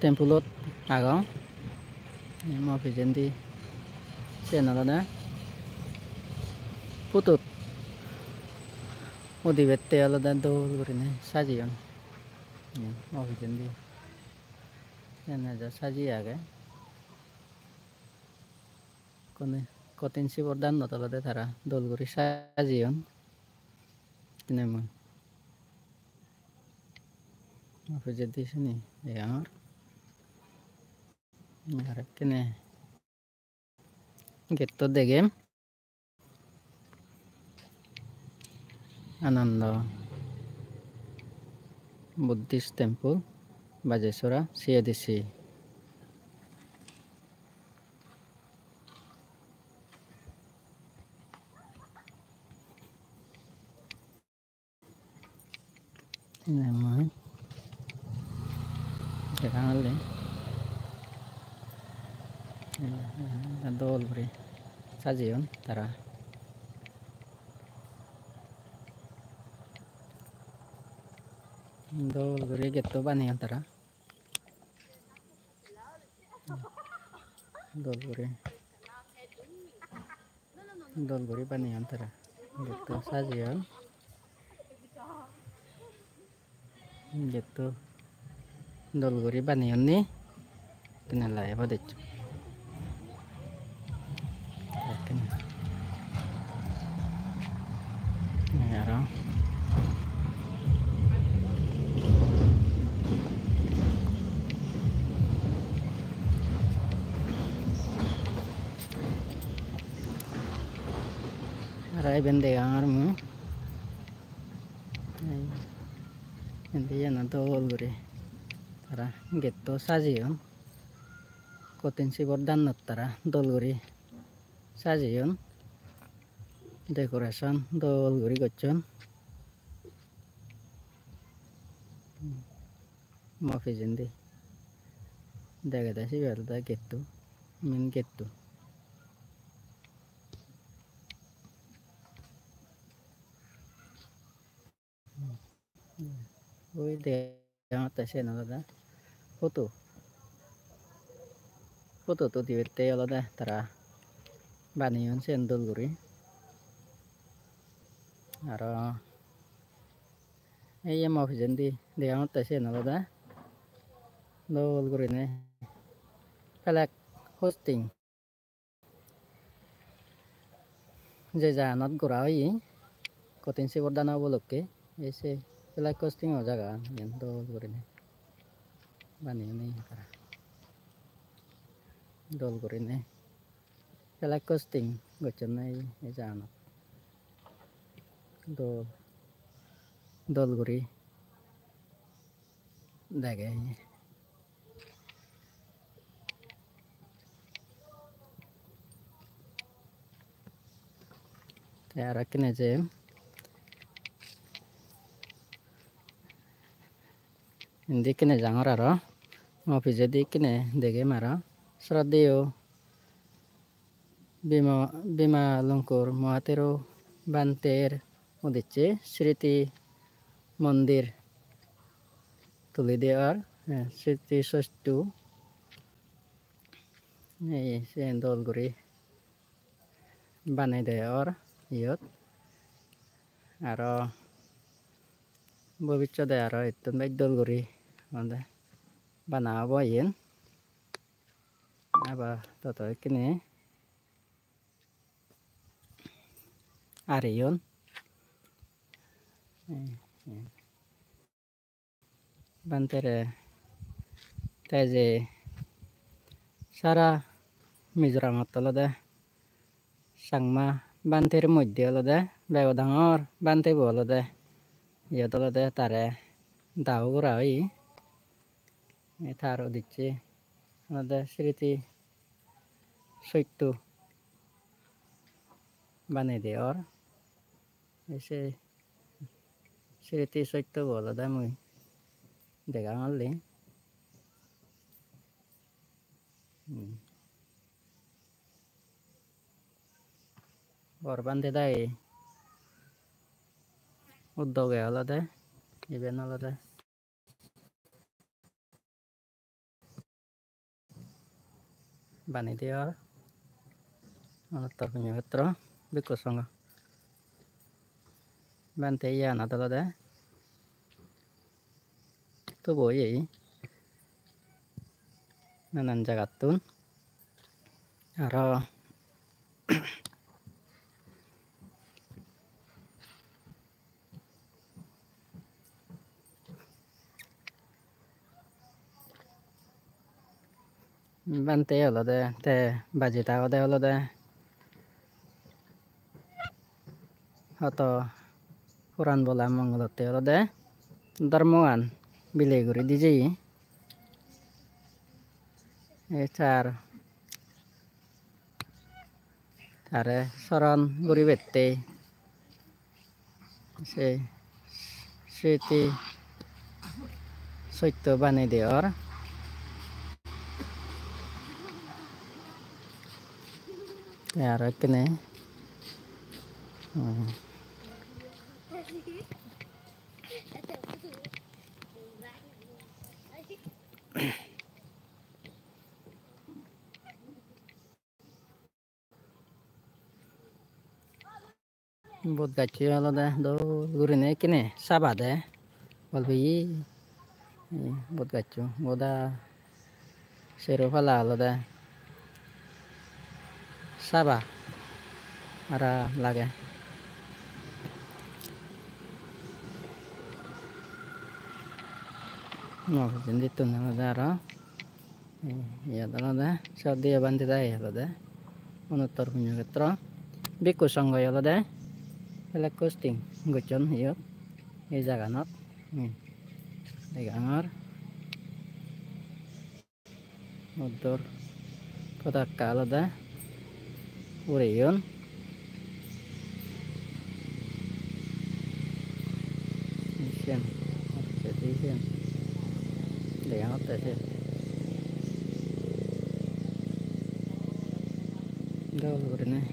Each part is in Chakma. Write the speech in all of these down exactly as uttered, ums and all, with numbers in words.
Temple-ot agong. Mo pijendi siyen olode photo-t udibette olode dol gurinei sajeyon. Mo pijendi siyen ejo sajeye agey. Kone Kothin Sibor Dhanot olode tara dol guri sajeyon. Ekkene mui pijedi sini degongor. Ar ekkene getto degem. Ananda Buddhist Temple, Bajeswara, C A D C. Ene mui degong ole, dol guri sajeyon tara. Dol guri getto baneyon tara. Dol guri, dol guri baneyon tara. Getto sajeyon. Getto dol guri baneyon ni. Tene live-ot eccho. Ekkene. Ei aro. Aro iben degongor mui. Ei, indi iyeno dol guri tara getto sajeyon. Kothin Sibor Dhanot tara dol guri sajeyon. Decoration dol guri gocchon. Mo pijendi degede sibe olode getto, main getto. Ui degongotte siyen olode photo. Photo-t udibette olode tara baneyon siyen dol guri. Aro ei mo pijendi degongotte siyen olode dol gurinei flag hoisting. Je jaganot gora oye, Kothin Sibor Dhano upolokke, ei se flag hoisting-o jaga iyen dol gurinei baneyon tara. Dol gurinei flag hoisting gocchonne ei, ei jaganot. Dol, dol guri dege. Te aro ekkene je indi ekkene jangor aro. Mo pijedi ekkene degem aro. Sroddheyo Bima, Bimalongkur Mohathero Bhanter udicche Sriti Mondir tuli de or, eh, Sriti Sostu. Ei, siyen dol guri banei de or iyot. Aro bobissode aro ittun bej dol guri mane bana obo iyen. Aba toto ekkene areyon. Bhantere te je sara Mizoramot olode Changma Bhanter moddhe olode bego dangor Bhante bo olode iyot olode tare dao gora oye. E tar udicche olode Sriti Sotto banei de or. E se Sriti Sotto bo olode mui degangor li. Hmm. Bor Bhante dagi uddoge olode, iben olode Bani Deyor, Onuttor Punyokhetro, Bhikkhu Songho. Bhante iyanot olode tubo oye nanan jagattun. Aro Bhante olode te baji tagode olode hoto puran bola mongolotte olode dhormogan biley guri di jeye. Ei tar tare soron guribatte se sriti sotto bani deyor. Te aro ekkene, hmm. Bot gaccho olode dol gurinei ekkene saba de. Bol peye, eh, bot gaccho goda sero pala olode saba hara lage. No, pijendittun olode aro. Iyot olode sot diye bhante dagi olode Onuttor Punyokhetro Bhikkhu Songho olode flag hosting gocchon iyot ei jaganot. Hmm. Degongor Buddhor podakka olode ureyon. Siyen, siyen degongotte siyen. Dol gurinei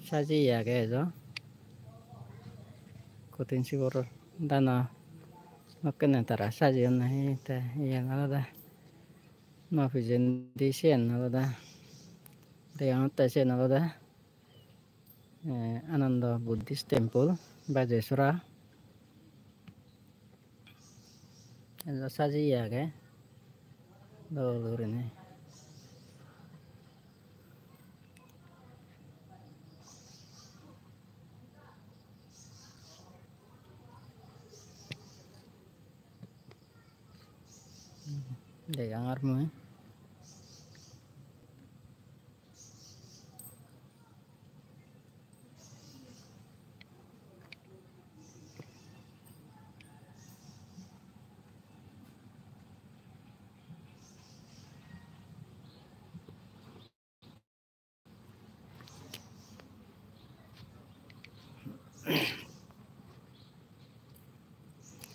sajeye agey ejo. Kothin sibor dana dokkene tara sajeyon nahi, te iyen olode nuo pijendi siyen olode degongotte siyen olode, eh, Ananda Buddhist Temple, Bajasora. Ejo sajeye agey dol gurinei. Degongor mui.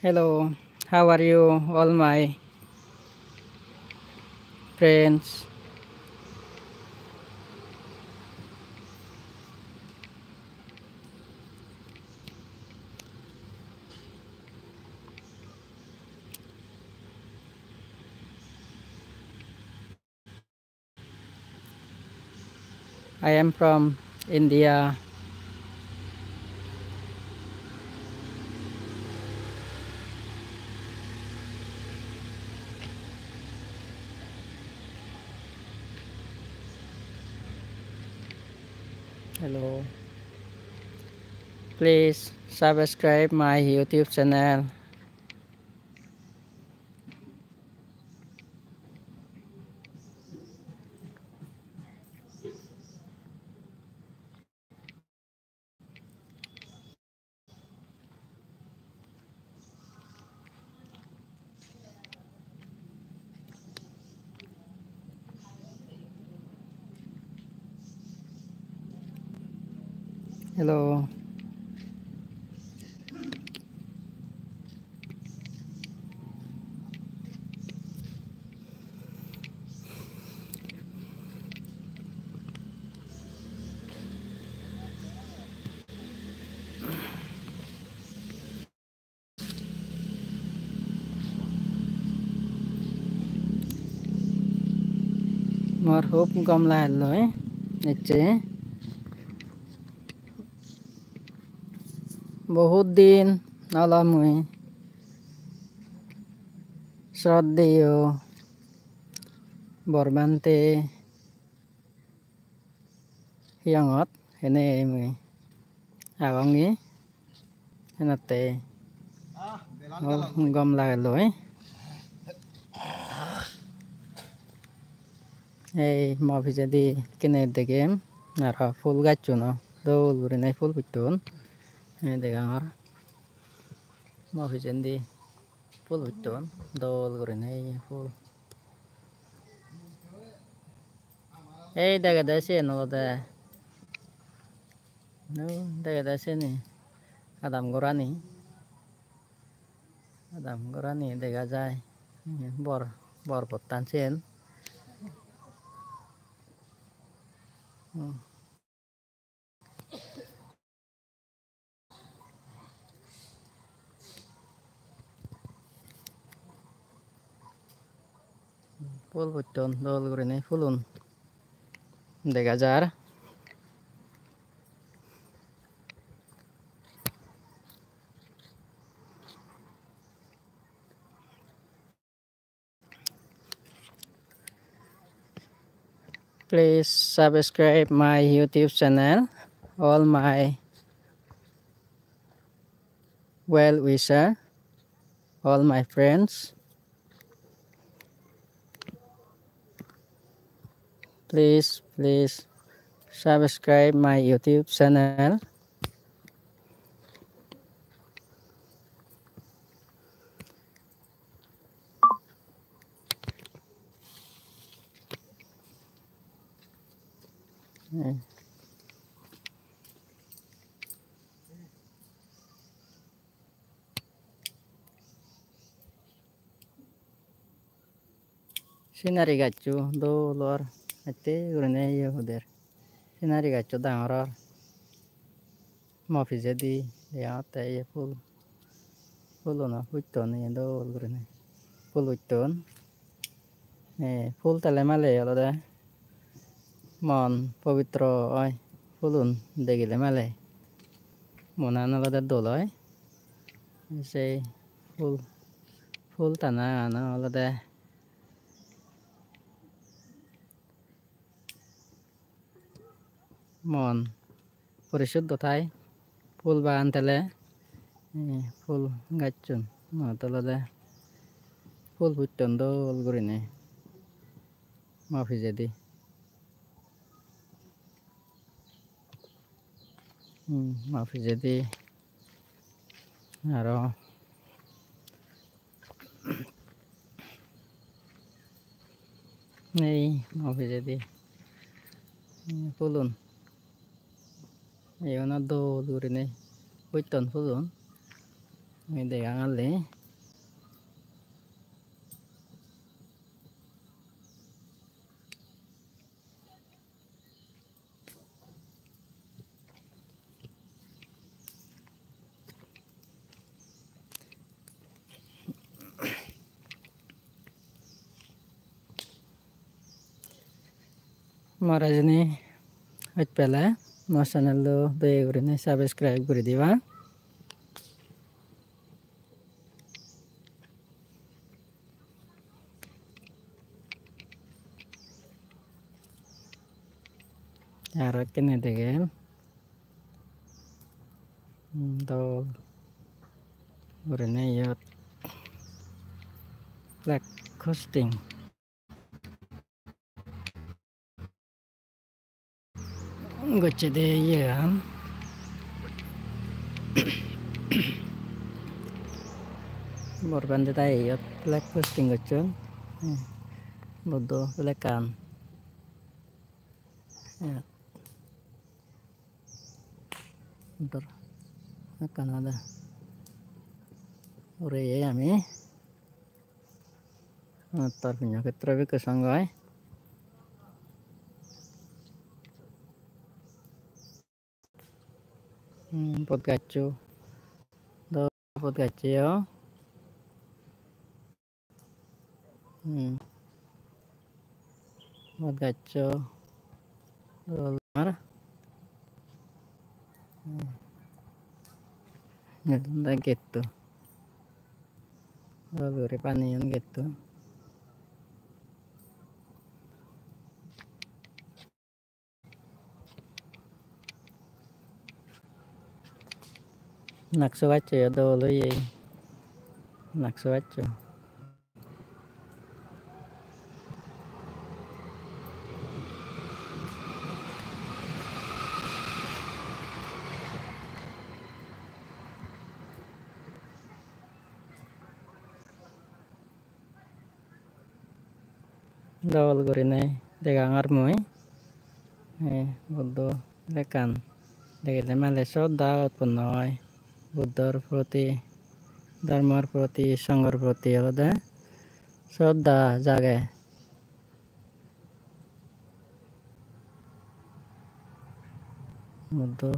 Hello, how are you, all my friends? I am from India. Hello. Please subscribe my YouTube channel. Hello. Mor hub gom lagelloi ecche. Bohut din olo mui sroddheyo Borbante hiyongot, hene mui agongi, henotte hub gom lagelloi. Ei mo pijedi ekkene degem, aro phul gacchuno dol gurinei phul putton. Ei degongor mo pijendi phul putton dol gurinei, ei phul. Ei degede siyen olode, o degede siyeni adam gorani. Adam gorani dega jai. Bor, bor pottan siyen. Hmm. Phul putton dol gurinei, phulun dega jar. Please subscribe my YouTube channel. All my well wisher, all my friends, please, please subscribe my YouTube channel. Sinari gaccho dol or, ette gurinei ye huder. Sinari gaccho dangor or. Mo pijedi degongotte ye phul, phuluno putton ye dol gurinei. Phul putton. Eh, phul tele male olode mon pobitro oi, phulun degile male monan olode dol oi. Sei phul, phul tana ano olode mon porisuddho thai. Phul bagan tele, eh, phul gacchun, mot olode phul putton dol gurinei mo pijedi. Hmm, mo pijedi aro ei mo pijedi, hmm, phulun. Iyono dol gurinei putton phulun. Mui degang alli. Mor ejeni hoj pele mo channel-o doye gurinei subscribe guri diba. Aro ekkene degem. Hmm, dol gurinei iyot flag hosting gocchede iyegan. Borbante daye iyot flag posting gocchon. Hmm. Buddho flag an. Iyot. Dor. Ekkan ode. Ugureye ami. Uttor Punyokhetro Bhikkhu Sanghoi. Hmm, pot gaccho. Do pot gaccho yo. Hmm. Bot gaccho dol mar. Nilonde getto. Dol guri baneyon getto. Nakso gaccho yo dol oye. Nakso gaccho. Dol gurinei degangor mui. Ei Buddho ekkan degede mane sroddha utponno oi. Buddhor proti, dhormor proti, songhor proti olode sroddha jage. Buddho.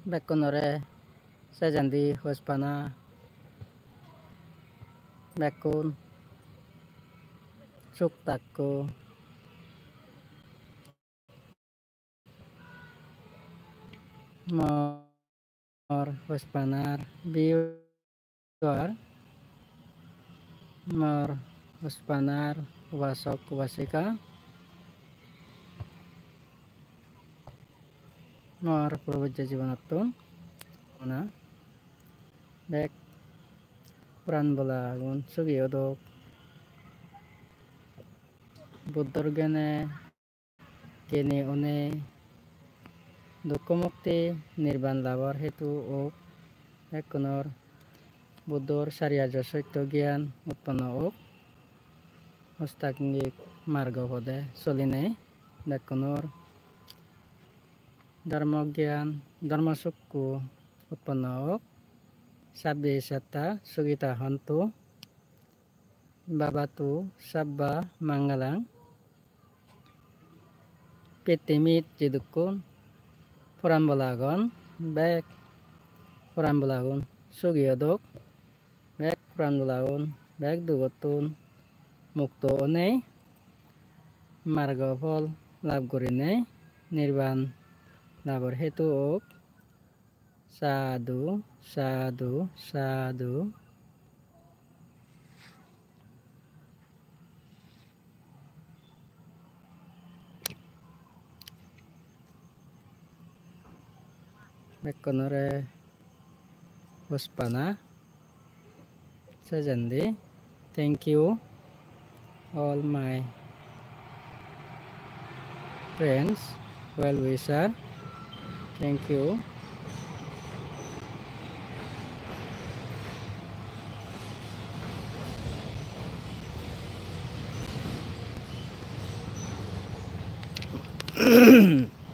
Bekkunore sejendi hospana, bekkun suk takko. Mor hospanar viewer, mor hospanar upasok upasika, mor probojjo jibonottun ona bek poran bolagun sugi odok. Buddhor gene gene onei dukko mukti nirban labor hetu ok. Bekkunor Buddhor sari arjo sotto gyan utponno ok. Ostangik margo pode solinei bekkunor dhormo gyan, dhormo sukku utponno ok. Sabbe satta sukhita hontu. Bhavatu sabba mangalang. Pittimit jidukkun poranbola agon, bek poranbolagun sugi odok, bek poranbolagun bek dugottun mukto onei, margo phol lab gurinei nirban labor hetu ok. Sadhu, sadhu, sadhu. Bekkunore hospana sejendi. Thank you all my friends, well wisher. Thank you.